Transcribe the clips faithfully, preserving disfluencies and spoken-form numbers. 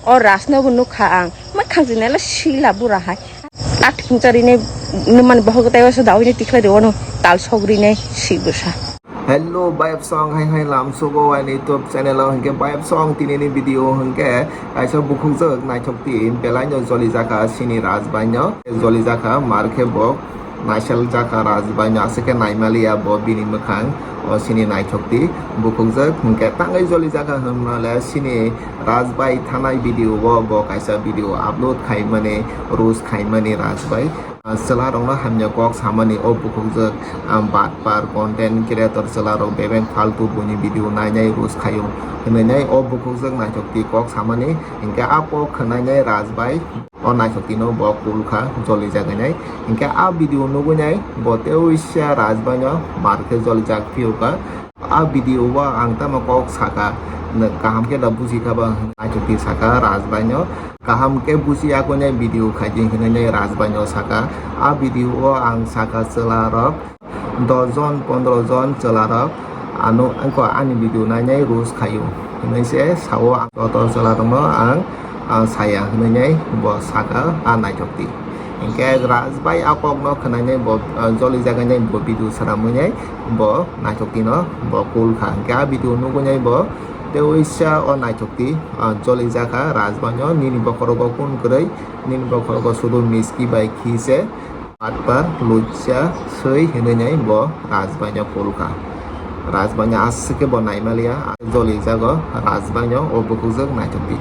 O Rajno bo nukha ang. Ma khangchinailo sila bura hai. Lathi phungcharinai nwmani bohogo tei waisa dawi ni tikhlai rwo no tal sogrinai si bwsa. Hello, bayap song hai hai lam sugo ani YouTube channel o hinkhe bayap song tini ni video hinkhe kaisa bukhukjak naithok ti belai no joli jaka sini Rajbai no joli jaka mar khe bo naisal jaka Rajbai no aswk khe naimaliya bo bini mwkhang o sini naithok ti bukhukjak hinkhe tangwi joli jaka hwnmale sini Rajbai thanai video o bo kaisa video upload khaimani, roast khaimani Rajbai. Ah, chwla rokno hamya kok samani o bukhukjak, ah, batpar content creator chwla rok bebeng faltu buini video nainai roast khaio hinwi nai o bukhukjak naithok ti kok samani hinkhe a kok khwnainai Rajbai o naithok tino bo cool kha joli jaganai hinkhe a video nugwi nai bo teisa Rajbai no mar khe joli jak phiyokha. A video o ang tamo kok saka, kaham khe da buji kha ba, naithok ti saka Rajbai no, kaham khe buji yakunai video khaidi hinwi Rajbai no saka. A video o ang saka chwla rok dos jon pondro jon chwla rok ano wngkha ani video nainai roast khaio hinwi se sao ang joto chwla rok no ang ah, saya hinwi bo saka a naithok ti. Hinkhe Rajbai a kok no khwnainai bo, ah, joli jaganai bo video swnamwi nai bo naithok ti no bo cool kha. Hinkhe a video nugwi nai bo teisa o naithok ti, ah, joli jakha Rajbai no nini bokhorogo kun kwrwi nini bokhorogo sudu miski bai khi se. Atpar lucha swi hinwi nai bo Rajbai no cool kha. Rajbai no aswk khe bo naimaliya, joli jago Rajbai no o bukhukjak naithok di.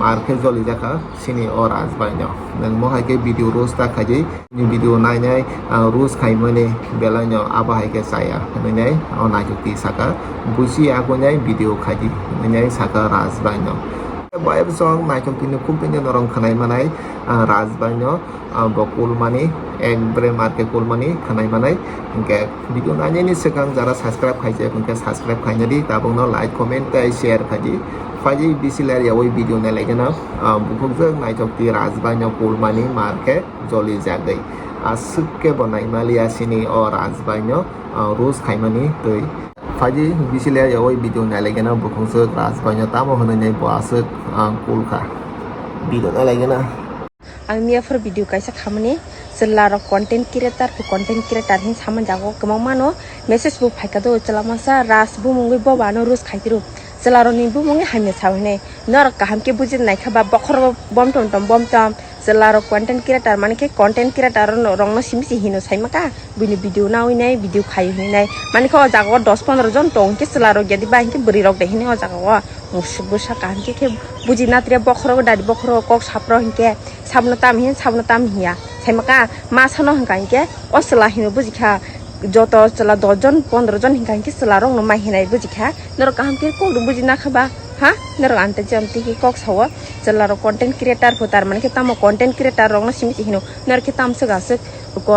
Mar khe joli jakha sini o Rajbai no. Nwng mo hai khe video roast ta khaidi, ni video nainai, ah, roast khaimani belai no abo hai khe chaya hinwi nai o naithok di saka. Busi yakunai video khaidi hinwi nai saka Rajbai no. Bai bwsong naithok di ni khuk tini norong khwnai manai, ah, Rajbai no. Ah, bo kulmani, ekbare marke kulmani khwnai manai. Hinkhe video nainani swkang jara subscribe khaijak hinkhe subscribe khainadi, tabukno like, comment tei share khaidi. Phaidi bisi ler yawi video nailaigeno, ah, bukhukjak naithok ti Rajbai no kulmani marke joli jagwi. Aswk khe bo naimaliya sini o Rajbai no, ah, roast khaimani twi. Phaidi bisi ler yawi video nailaigeno bukhukjak Rajbai no tamo hwnwi nai bo aswk, ah, cool kha. Video nailaigeno. Ang miyaphor video kaisa khamani, chwla rok content creator, to content creator hin samani jago kwbangma no message bo phaikha do, chwla masa Raj bumungwi boba no roast khaitiro, chwla rok ni bumungwi hamya sao hinwi norok kaham khe buji naikha ba bokhoro bom tom tom bom tom, chwla rok content creator mani khe content creator rok no simi se hino saimaka. Buini video nawi nai, video khai hinwi nai. Mani khe o jaga o dos pondro jon tong khe chwla rok ya di ba hinkhe bwrwi rok de hinwi o jaga o. Musuk bwsa kaham khe khe buji natriya bokhorogo dari bokhorogo kok sapro hinkhe sabno tam hin sabno tam hiya. Saimaka ma sano hinka hinkhe o chwla hino buji kha joto chwla dos jon pondro jon hinka hinkhe chwla rok no ma hinai buji kha. Norok kaham khe kok rok buji nakha ba ha? Norok amte je amte khe kok sao. Chwla rok content creator pho tar mani khe tamo content creator rok no simi se hino. Norok khe tam swk aswk ko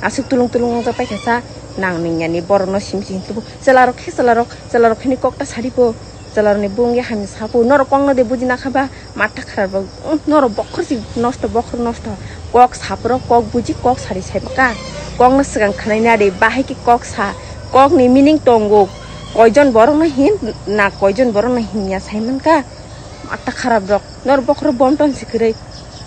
aswk tulung tulung wngjak paikha sa nang nung yani borok no simi se hintubu chwla rok khe chwla rok chwla rok khe ni kok ta sari po chwla rok ni bung ya hamya sapo norok kok no de buji nakha ba mata khara rok norok bokhor si nosto bokhor nosto kok sapro kok buji kok sari sai baka kok no swkang khwnai na de bahai khe kok sa kok ni meaning tongo koijon borok no hin na koijon borok no hin ya sai mankha. Atta kharap rok. Nor bokhoro bom ton si kwrwi.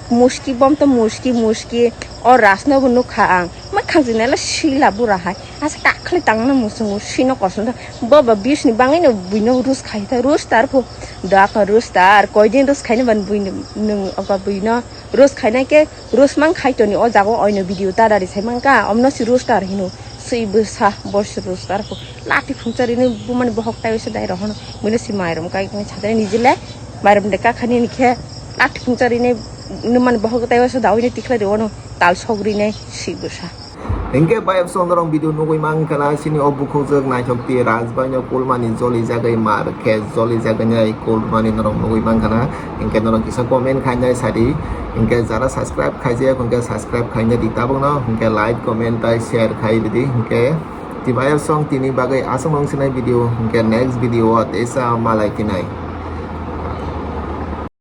Muski bom to muski muski. O Raj no bo nukha ang. Ma khangchinailo sila bura hai. Asa kakhwlai tangna muchungo sino kosom ta. Bo ba bis ni bangwi no buino rus khai ta rus tar pho. Da ka rus tar koi din rus khai ni ban buino nung oka buino rus khai nai ke rus mang khai toni o jago oino video ta dari sai mang ka omno si rus tar hino. Swi bwsa bor si rus tar pho. Lati phungchari ni bumani bohok tai se dai rohono. Buino si mairum kai ni chadai ni jile. Mairum de kakhani ni khe lati phungchari ni numani bohok tai se dawi ni tikhlai de ono tal sogri nai si bwsa. Hinkhe bayap song norok video nugwi mankha na sini o bukhukjwk naithok ti Rajbai no kulmani joli jagwi mar khe joli jagwi nai kulmani norok nugwi mankha na. Hinkhe norok kisa comment khainai sadi. Hinkhe jara subscribe khaijak hinkhe subscribe khainai di tabukno hinkhe like comment tai share khai ridi hinkhe. Tibaya song tini bagwi aswk nung sinai video, hwnkhe next video o teisa malai tinai.